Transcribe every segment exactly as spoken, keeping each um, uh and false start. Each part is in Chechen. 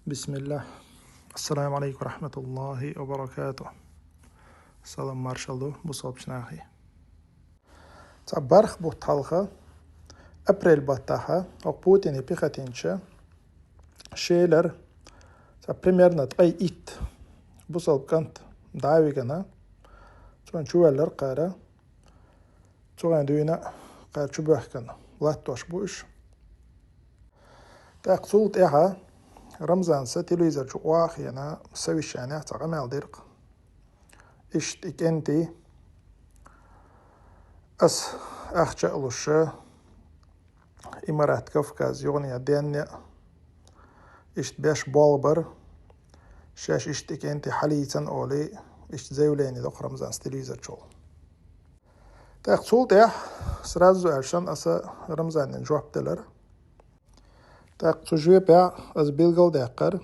بسم الله. السلام عليكم ورحمة الله وبركاته. Салам-маршал ду бусалба нахе. Цхьа барх бутт хьалха, апрель баттахьа, оха Путине пехотинча шелар, цхьа примерно ткъе итт бусалба кӀант дӀа а вигана, цунна чувоьллар кхара. Цугайн дуьйна кхара чубоьхкана латтош бу уьш. ТӀаккха цул тӀаьхьа Рамзанса телевизор чу охьахиъна совещанехь цхьа къамел дира-кх. Иштта и кӀентий, ас ахча а луш, Имарат Кавказ югӀане а денна а, иштта беш болх бар, шаьш иштта и кӀентий хьалийцина олий, иштта заявлени до-кх Рамзанса телевизор чу. ТӀаккха цул тӀаьхьа, сразу аьлча санна, аса Рамзанна жоп делар. ТӀаккха цу жопехь аса билгалдаьккхар,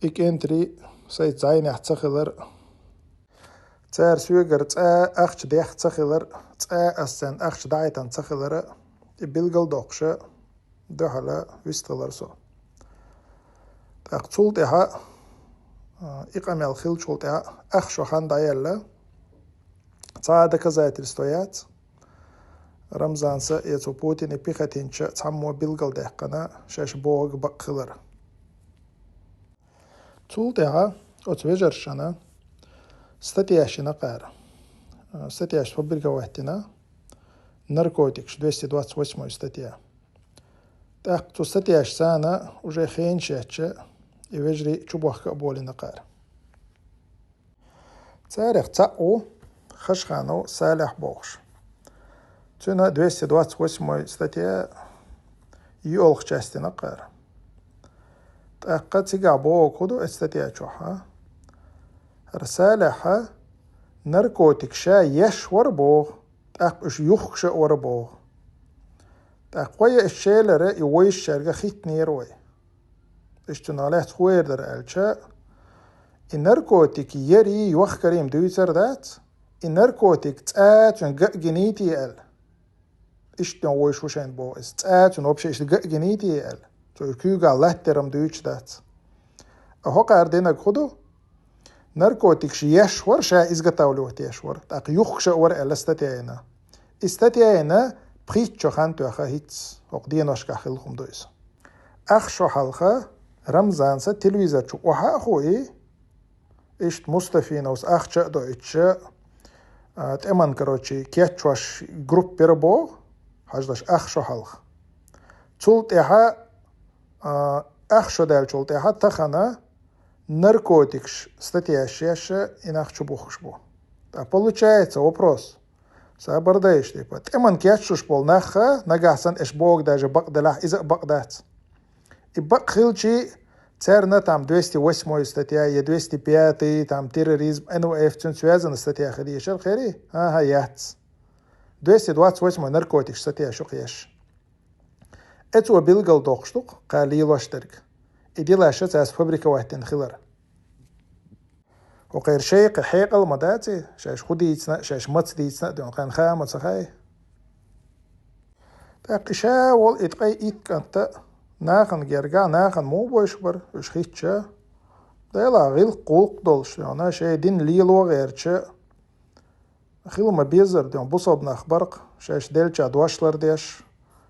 и кӀентий сайца зӀайнехь ца хилар, цара соьгара цкъа а ахча дехна ца хилар, цкъа а ас царна ахча дӀаайтина ца хилар, и билгалдоккхуш дуьхьал вистхилар со. ТӀаккха цул тӀаьхьа, а, и къамел хиллачул тӀаьхьа ах шо хан дӀаяьлла, цхьа а доказательство яц Рамзанса я цу Путине пехотинча цхьаммо билгалдаьккхина шаьш бохург бакъ хилар. Цул тӀаьхьа оцу вежаршна статьяш йина кхара. Статьяш фабриковать йина, наркотикаш, двести двадцать восьмой статья. ТӀаккха цу статьяш царна уже хенаш етташ, и вежарий чубохка а болийна кхара. Царех цхьаъ ву Хашханов Салехь бохуш. Цуьнан двести двадцать восьмой статья йоьалгӀа часть йина кхара. ТӀаккха цигахь бохург хӀун ду оцу статья чохь, а? ХӀара Салехь наркотик ша еш вара боху, тӀаккха уьш юхкуш а вара боху. ТӀаккха вай а шелара и вовшашка хӀиттинера вай. Иштта цунах лаьцна хӀун эр дара аьлча, и наркотик ярий, йохкарий-м дуьйцур дац, и наркотик цкъа а цуьнан ган а гиний те аьлла. Иштта вовшаш ву шайна боху иза, цкъа а цуьнан вообще иштта ган а гиний те аьлла. Цо и куьйгахь латтар-м дуьйцуш дац. А хӀокхара динарг хӀун ду? Наркотикаш еш вара, ша изготавливать еш вара, тӀаккха юхкуш а вара аьлла статья йина. И статья йина пхийтта шо хан тоьхна хӀинцца, хӀокху деношкахь хилла хӀума ду иза. Ах шо хьалха Рамзанса телевизор чу охьа а хууй, иштта Мустафиновс ахча а доуьйтуш, а, тӀеман, короче, кечвеш группа яра боху, хьажалаш, ах шо хьалха. Цул тӀаьхьа, а, ах шо даьллачул тӀаьхьа тахана наркотикаш статьяш еш и нах чубухкуш бу. ТӀаккха получается вопрос. Сабар дайша, типа, тӀеман кечдеш болу нах а, нагахь санна аша бохург даже бакъ делахь, иза а бакъ дац. И бакъ хилчий, царна там двести восьмой статья, я двести пятый, там терроризм, Н В Ф, цуьнца связана статья хила ешара кхерий? ХӀан-хӀа, яц. Двести двадцать восьмой наркотикаш статья шу кхеш. Эцо билгалдоккхуш ду-кх кхара лелош дерг. И делаш цара сфабриковать дина хилар. ХӀокхеран шайна кхин хьекъал ма даций, шаьш хӀун дийцина а, шаьш маца дийцина а, дуьненна кхаьнна хаа ма ца хаьий. ТӀаккха и ша волу и ткъе итт кӀант а нахана гергахь, нахана муха бовзуш бара уьш хӀиттича? Делахь гӀиллакх-гӀуллакх долуш, дуьненна шайн дин лело гӀерташ, хила ма-беззара, дуьненна бусалба нах бара-кх, шаьш деллачохь дош лардеш,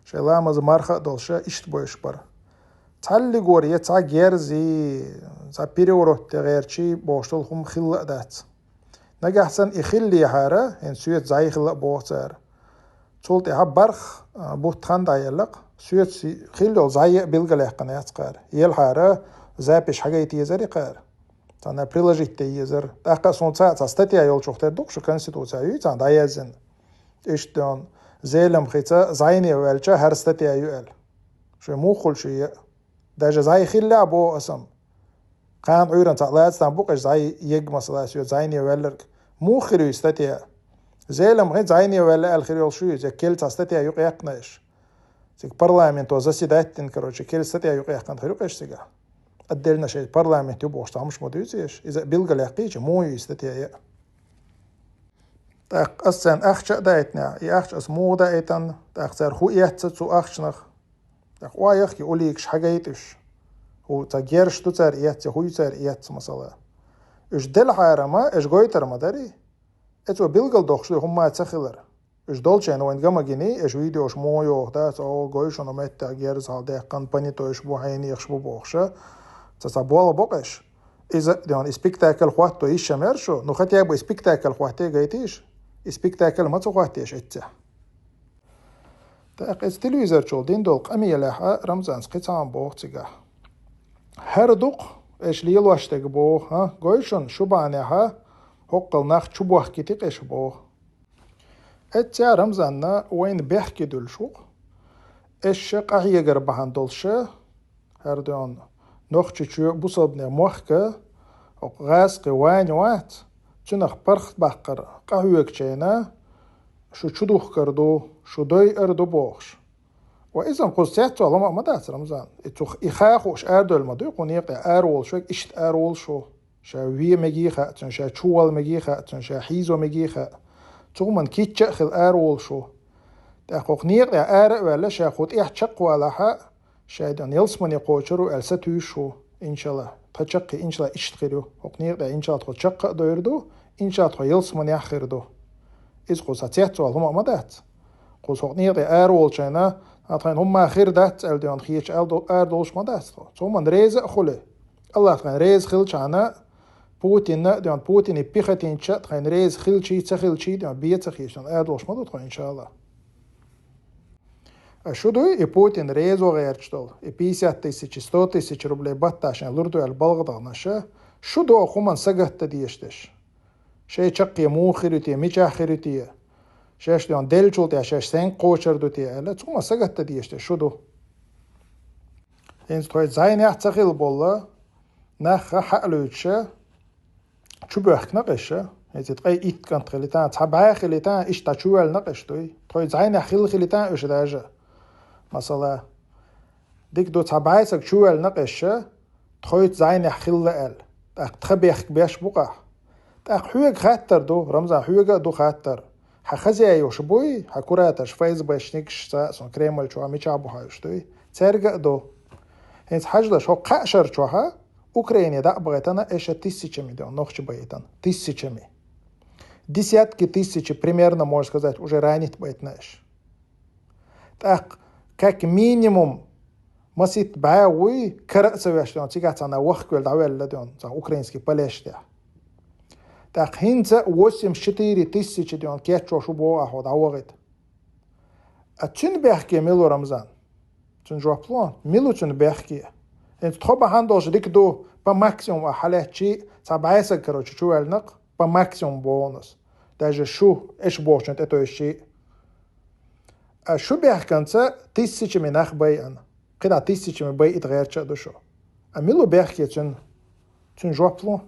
шайн ламаз, марха а долуш, иштта бовзуш бара. Цхьаллигора я цхьа герзий, цхьа переворот де гӀертачий бохуш долу хӀума хилла а дац. Нагахь санна и хиллехьара, хӀинца соьца зӀай хилла а боху цара. Цул тӀаьхьа барх, а, бутт хан дӀаелла-кх, соьца хилла йолу зӀай а билгалъяьккхина яц кхара. Елхьара, запись хьагайта езарий кхара? Цхьана приложить де езара. ТӀаккха а суна цхьа а цхьа статья йолчух тера ду-кх шу, конституцехь юй цхьана дӀаяздина. Иштта, Зеламхица зӀайне ваьлча, хӀара статья ю аьлла. Шуьга муха хуьлу шуьга? Даже зӀай хиллехь а боху аса-м. Кхана Ӏуьйранна цхьаъ лаца там бу-кх аша зӀай егга, масала, соьца зӀайне ваьлларг. Муха хир ю и статья? Зеламхица зӀайне ваьлла аьлла хир йолуш ю иза, я кхел цхьа статья юкъаяьккхина аша. Цига парламенто заседать дина, короче, кхел статья юкъаяьккхина хир ю-кх аша цигахь. Отдельно шайн парламент ю бохуш цхьа хӀумаш ма дуьйцу аша. Иза а билгалъяьккхича, муха ю и статья а? ТӀаккха аса царна ахча а дайтинехь, и ахча аса муха даийтина, тӀаккха цара хӀун эцна цу ахчанах? ТӀаккха охьа яхки уликаш хьагайта уьш. Ху ца герш ду цара эц, я хӀу ю цара эц, масала. Уьш делахьара ма, уьш гойтар ма дарий. Эцо билгал дохуш ду хӀумма ца хилар. Уьш долчайна вайн гама гиний, уьш видеош мо йоху дац, о, гой шуна меттехь герзахьал дехкан, понятойш бу, хьенехаш бу бохуша. Ца ца болх бокъ уьш. Иза, ден, и спектакль хӀотто йиш ша мер шу, ну, хотя бы и спектакль хӀотте гайтийша. И спектакль ма ца хӀоттийша эццехь. ТӀаккха иза телевизор чул дин долу къамелехь а Рамзанца кхин цхьа а боху цигахь. ХӀара дукха, эш лелош дерг боху, хӀа, гой шуна, шу бахьанехь а хӀоккхул нах чу бохкийти-кх эш боху. Эццехь Рамзанна вайна бехке дуьллуш ву-кх. Эш ша къахьегар бахьана долуша, хӀара дуьйна, Нохчийчоь бусалбанийн мохк а, хӀокху гӀазкхи вани вац, цуьнах паргӀатбаккхар къахьоьгучайна, шу чу духкар ду, шу дойар ду бохуш. Ва иза-м кхуза цецвала хӀума а ма дац, Рамзан. И цу, и ха хууш арадойла ма дуй, кху некъа тӀе араволуш верг иштта араволуш ву. Ша вен мегий хаьа цуьнан, ша чувала мегий хаьа цуьнан, ша хьийзо мегий хаьа. Цу хӀуманна кийча а хила араволуш ву. ТӀаккха хӀокху некъа тӀе ара а ваьлла, ша кху тӀехь чекхвалахь а, шайн ден ялсамане кхочур ву аьлла сатуьйсуш ву, иншалла. Тхан чаккхе, иншалла, иштта хир ю. ХӀокху некъа тӀе, иншалла, тхо чекх а дойр ду, иншалла, тхо ялсаманехь хир ду. Иза кхуза цецвала хӀума а ма дац. Кхуза хӀокху некъа тӀе араволчайна, а, тхайна хӀумма хир дац аьлла, ден, хеташ аьлла до-, арадолуш ма дац тхо. Цу хӀуманна реза а хуьлий. Аллах тхайна реза хилчахьана, Путинна а, ден, Путине пехотинча а тхайна реза хилчий, ца хилчий, ден, бен ца хеташ, ден, арадолуш ма ду тхо, иншалла. А шу дуй и Путин резо гӀерташ долу, и пятьдесят тысяч, сто тысяч рублей баттахь шайн лур ду аьлла балгӀа даханаша, шу доху хӀуманна сагатта дезаш дерш. Шайн чаккхе муха хир ю те, мичахь хир ю те, шаьш ден деллачул тӀехь шаьш сенга кхочур ду те аьлла, цу хӀуманна сагатта дезаш дерш шу ду. ХӀинца тхоьца зӀайнехь ца хилла болу нах хьалуьйтуша, чу боьхкина-кх эш, хӀинца ткъе итт кӀант хилита, цхьа бӀе хилита, иштта чувоьллина-кх эш дуй. Тхоьца зӀайнехь хилла хилита уьш даже. Масала, дика ду, цхьа бӀе саг чувоьллина-кх эш, тхоьца зӀайнехь хилла аьлла. ТӀаккха тхан бехк беш бу-кх ахь. ТӀаккха хьоьга хаттар ду, Рамзан, хьоьга а ду хаттар. Хьан хозяеваш буй, хьан кураторш, ФСБшникаш, цхьа а сон Кремль чохь мичахь бу хьовсуш дуй? Цаьрга а ду. ХӀинца хьажалаш, хӀокху кхаа шар чохь а Украине дӀа а бахийтина эш тысячами, ден, нохчий бахийтина. Тысячами. Десятки тысяч, примерно, можно сказать, уже ранить бахийтина эш. ТӀаккха, как минимум, масийтта бӀе вуй, кара а ца веш, ден, цигахь цхьана вахкавелла дӀавелла, ден, цхьа украинский полеш тӀехь. ТӀаккха хӀинца восемьдесят четыре тысячи, ден, кечвеш ву боху ахьа дӀавахийта. А цуьнан бехке мила ву, Рамзан? Цуьнан жоп ло, мила ву цуьнан бехке? ХӀинца тхо бахьана долуш дика ду, по максимуму ахь хьалаьцчий, цхьа бӀе саг, короче, чувоьллина-кх, по максимуму боху ас. Даже шу, эш бохучун тӀетовжчий. А шу бехканца тысячами нах байъина. КхидӀа тысячами байъийта гӀерташ а ду шу. А мила ву бехке цуьнан? Цуьнан жоп ло.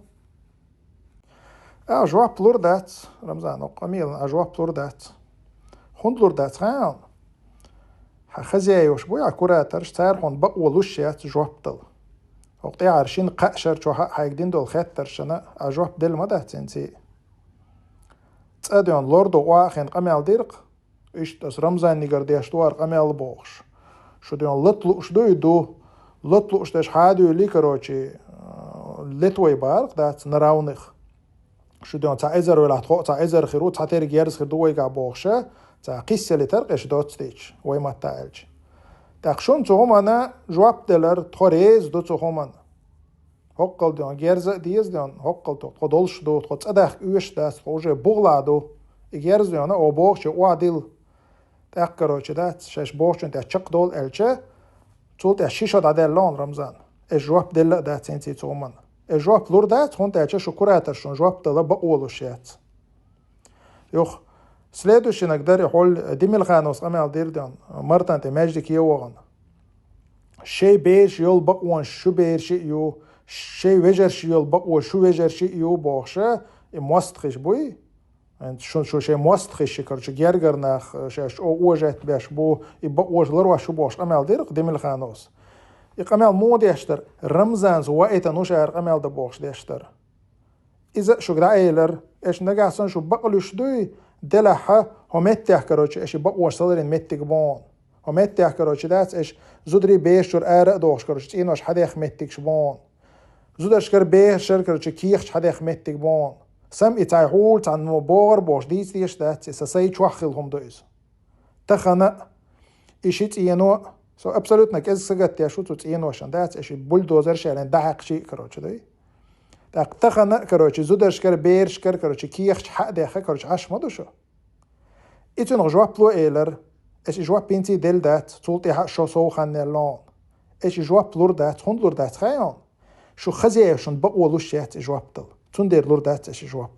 А жоп лур дац, Рамзан, хӀокху къамелана а жоп лур дац. ХӀунда лур дац хаьий хьуна? Хьан хозяеваш буй, хьан кураторш, цара хьуна бакъо луш яц жоп дала. ХӀокху тӀаьхьара шина-кхаа шар чохь а хьайга дина долу хаттаршна а жоп делла ма дац хӀинца. ЦӀа, ден, лор ду охьахиъна къамел дира-кх. Иштта ас Рамзаннигара деш ду хӀара къамел бохуш. Шу, ден, лата лууш дуй, ду. Лата лууш дерш хьа а дуьйлий, короче, э, лета вай бара-кх, дац, на равных. Шу, ден, цхьа эзар велахь, тхо а цхьа эзар хир ву, цхьатерра герз хир ду вайгахь бохуша, цхьа кхиссалийтар-кх эш доццуьйтуш, вай маттахь аьлча. ТӀаккха шуна цу хӀуманна жоп делар, тхо реза ду цу хӀуманна. ХӀоккхул, ден, герз а деза, ден, хӀоккхул тхо, тхо долуш ду, тхо цӀа дахка оьшуш дац, тхо уже бугӀалахь ду. И герз, ден, о бохуче охьадилла. ТӀаккха, короче, дац, шаьш бохучун тӀехь чекхдовла аьлча, цул тӀехь ши шо дӀадаьлла хьуна, Рамзан. Эш жоп делла а дац хӀинца цу хӀуманна. Эш жоп лур дац, хӀунда аьлча шу кураторш шуна жоп дала бакъо луш яц. Юха, следующий наг дара и хьол, Демилхановс къамел дира, ден, Мартан тӀе маьждиге вахана. Шайн бераш йолу бакъонаш шу бераш а ю, шайн вежарш йолу бакъо шу вежарш а ю бохуша, и мостагӀий буй. ХӀинца шу, шу шайн мостагӀий, короче, гергара нах, шаьш чӀогӀа уважать беш бу, и бакъо ларош ю бохуш къамел дира-кх Демилхановс. И къамел муха деш дара? Рамзанца ваийтина ву ша хӀара къамел дан бохуш деш дара. Иза а шуьга дӀаэлира, эш нагахь санна шу бакъ луьйш дуй, делахь а, хӀокху меттехь, короче, эш и бакъонаш ца ларйина меттиг бу хьуна. Хьо меттех, короче, дац, эш зударий бераш чура ара а дохуш, короче, цӀенош хьадех меттигаш бу хьуна. Зударшкара берашкара, короче, кехаташ хьадех меттиг бу хьуна. Сам и цай хьул цхьанна богӀар бохуш дийца деш дац, и са сай чохь хила хӀума ду иза. Тахана а, и ши цӀено а, со абсолютно кӀезиг сагатдеш ву цу цӀеношан, дац, эш и бульдозер шаьлен дӀахьаькхчий а, короче, дай. ТӀаккха тахана а, короче, зударшкара, берашкара, короче, кехаташ хьа а деха, короче, Ӏаш ма ду шу. И цунах жоп ло элар, эш и жоп хӀинца а делла дац, цул тӀаьхьа а шо сов хан нелла хьуна. Эш и жоп лур дац, хӀунда лур дац хаьий хьуна? Шу хазеев шун бакъо луш яц и жоп дала. Цундела лур дац эш и жоп.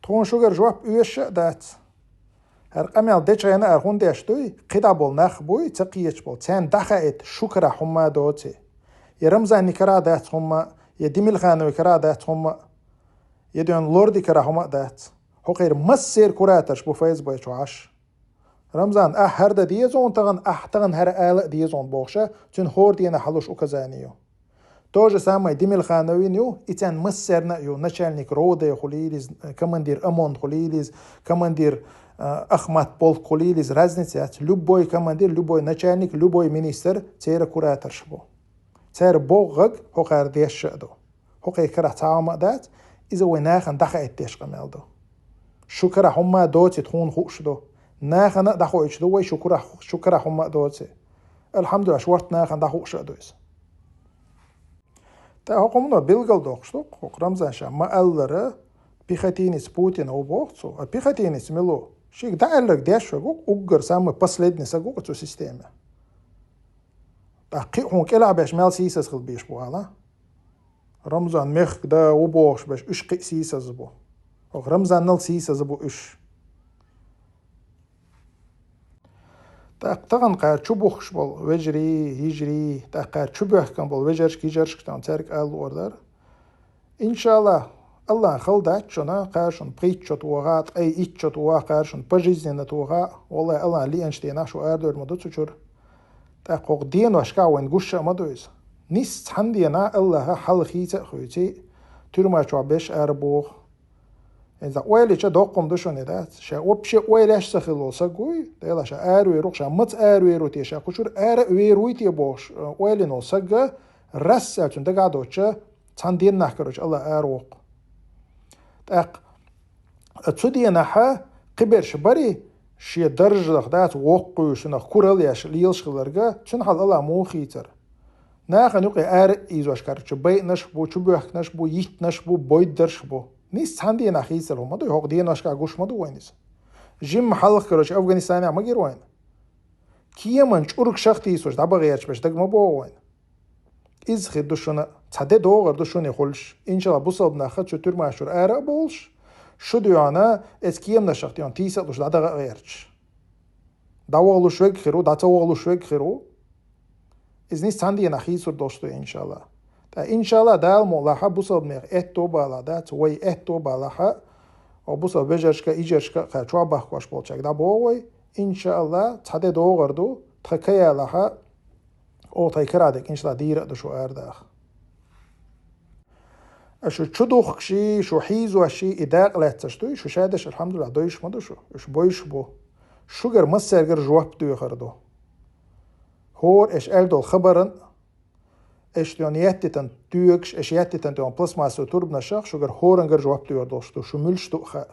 Тхуна шугара жоп оьшуш а дац. ХӀара къамел дечхьайна ара хӀунда деш дуй, кхидӀа болу нах буй, ца кхеташ болу, царна дӀахаийта шу карахь хӀумма а доций. Я Рамзанни карахь дац хӀумма а, я Демилханови карахь дац хӀумма а, я дуьйна Лорди карахь хӀума а дац. ХӀокхеран массеран кураторш бу ФСБ чу Ӏаш. Рамзан, ахь хӀара дан деза хьуна тахана, ахь тахана хӀара ала а деза хьуна бохуша, цуьнан хӀора дийнахь хьалуш указание ю. То же самое Демилхановин ю, и царна массарна а ю, начальник РОВД хуьлийла иза, командир ОМОН хуьлийла иза, командир, а, Ахмат полк хуьлийла иза, разница яц. Любой командир, любой начальник, любой министр церан кураторш бу. Цара бохург хӀокхара дешша а ду. ХӀокхеран карахь цхьа хӀума а дац, иза вай нахана дӀахаийта деш къамел ду. Шу карахь хӀумма а доций тхуна хууш ду. Нахана а дӀахоуьйтуш ду вай шу карахь, шу карахь хӀумма а доций. Алхьамдулиллахь, шортта нахана дӀахууш а ду иза. ТӀаккха хӀокху хӀумано билгалдоккхуш ду, хӀокху Рамзан ша ма-аллара, пехотинец Путина ву боху цо. А пехотинец мила ву? Шега дӀааьлларг деш верг ву, уггар самый последний саг ву цу системе. ТӀаккха кхин а хьуна кӀелахь беш мел сийсаз хила безаш бу ала? Рамзан мехкан да ву бохуш беш, уьш кхин а сийсаз бу. ХӀокху Рамзанал сийсаз бу уьш. ТӀаккха тахана кхара чу бухкуш болу вежарий, йижарий, тӀаккха кхара чу боьхкина болу вежаршка, йижаршка тахана цаьрга ала луур дара. Иншаллах, Аллахьан хала дац шуна, кхара шуна пхийтта шо тоха, ткъе итт шо тоха, кхара шуна пожизненно тоха, валлахӀи, Аллахьан лиъначу дийнахь шу арадевр ма ду цу чуьра. ТӀаккха хӀокху деношкахь вайна гуш а ма ду иза. Нийсса цхьана дийнахь Аллахьа хьал хийца а хуьйций, туьрма чохь беш ара боху. ХӀинца ойла йича доккха хӀума ду шуна и дац. Ша вообще ойла еш ца хилла волу саг вуй, Дела ша аравер ву, ша маца аравер ву те, ша кху чуьра ара а вер вуй те бохуш, э, ойла йина волу саг, расса аьлла цуьнан дагахь а доцуча, цхьана деннахь, короче, Аллахь ара воккху. ТӀаккха цу денахьа кхиберш бари, шен даржах дац, воккхуьйшинах курал еш лелаш хилларга, цуьнан хьал Аллахь муха хийцара? Нахана юкъе ара а ийзош, короче, байинарш а бу, чубоьхкинарш а бу, йиттинарш а бу, бойдарш а бу. Нийсса цхьана дийнахь хийцар хӀума ма ду, хӀокху деношкахь гуш ма ду вайна иза. Жимма хьалха, короче, Афганистанехь ма гира вайна. Кеман чӀургашах а тийсош дӀабаха гӀерташ берш дага ма богӀу вайна. Иза хир ду шуна, цхьа де догӀар ду шуна и хуьлуш. Иншаллах, бусалба нах цу туьрмаш чуьра ара а бовлуш, шу дуьхьана, эцу кеманашах дуьхьана тийса а луш, дӀадагӀа а гӀерташ. ДӀавахалуш верг хир ву, дӀа ца вахалуш верг хир ву. Иза нийсса цхьана дийнахь хийцур долуш ду, иншаллах. ТӀаккха, иншаллах, Дала мукъ лахь, бусалба нехан аьтто а балахь дац, вай аьтто а балахь, хӀокху бусалба вежаршка а, йижаршка а кхара чохь бахкош болчаьрга дӀабогӀу вай, иншаллах, цхьа де догӀар ду, тхан каялахь, оха тхайн карахь дерг, иншаллах, дийр а ду шу арадаха. Шу чудухкуш, шу хьийзош, и дакъа лаьцнарш дуй, шу шадерш, алхьамдулиллахь, дойуш ма ду шу, уьш бойуш а бу. Шуьгара массаьргара жоп доьхур ду. ХӀора аша аьлла долу хабаран, аша дуьхьана еттитан тоьгаш, аша еттитан дуьхьана пластмассовый турбанашах шуьгара хӀорангара жоп доьхур долуш ду, шу муьлш ду а хаьа.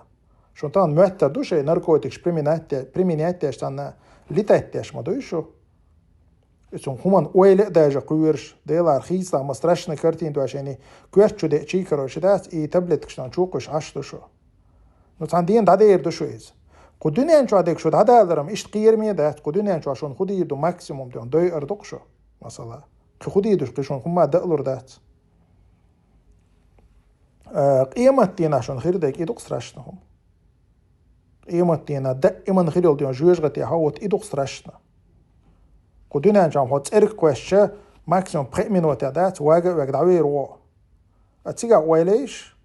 Шуна тахана моьттар ду шайн наркотикаш применять де-, применять деш цхьанна летать деш ма дуй шу. Иза хӀуманна ойла а дажа кхоьруш, Делахь хийцалахь ма страшная картина ду шайна, коьрта чу деъчий, короче, дац, и таблеткаш чу кхуьйсуш Ӏаш ду шу. Ну, цхьана дийнахь дӀадер ду шу иза. Кху дуьнен чохь дерг шу дӀадаларан иштта кхераме дац, кху дуьнен чохь шуна хӀун дийр ду, максимум дуьхьана дойур ду-кх шу, масала. Кхин хӀун дийр ду, кхин шуна хӀумма а даалур дац. Э, къематдийнахь шуна хир дерг и ду-кх страшно хӀума. Къематдийнахь даиман хир йолу дуьхьана жоьжахатехь, вот и ду-кх страшно. Кху дуьнен чохь хьо цӀерга кхоьссича, максимум пхи минотехь дац, вага а ваьга дӀавер ву хьо. А цигахь ойла йиш,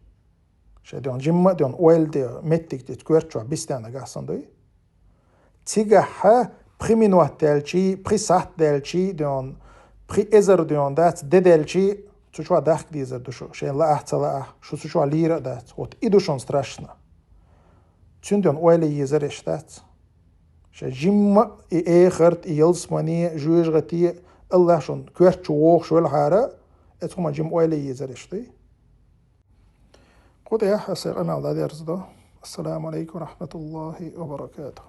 шайн дуьхьана жимма а дуьхьана ойла де, меттиг де, коьрта чохь бисденна гахь санна дуй. Цигахь пхи минот даьлчий, пхи сахьт даьлчий дуьхьана, пхи эзар дуьхьана дац, де даьлчий, цу чохь дахка дезар ду шу, шайна лаахь а, ца лаахь а, шу цу чохь лийр а дац. Вот и ду шуна страшно. Цуьнан дуьхьана ойла е езар а дац. Ша жимма и эхарт, и ялсмани, жуьжгӀати, Аллах шун коьрта чу вохуш велхьара, эцхума жим ойла езар иштта. Кху тӀехь аса къамел дӀадерзадо. Ассаламу алейкум ва рахматуллахи ва баракатух.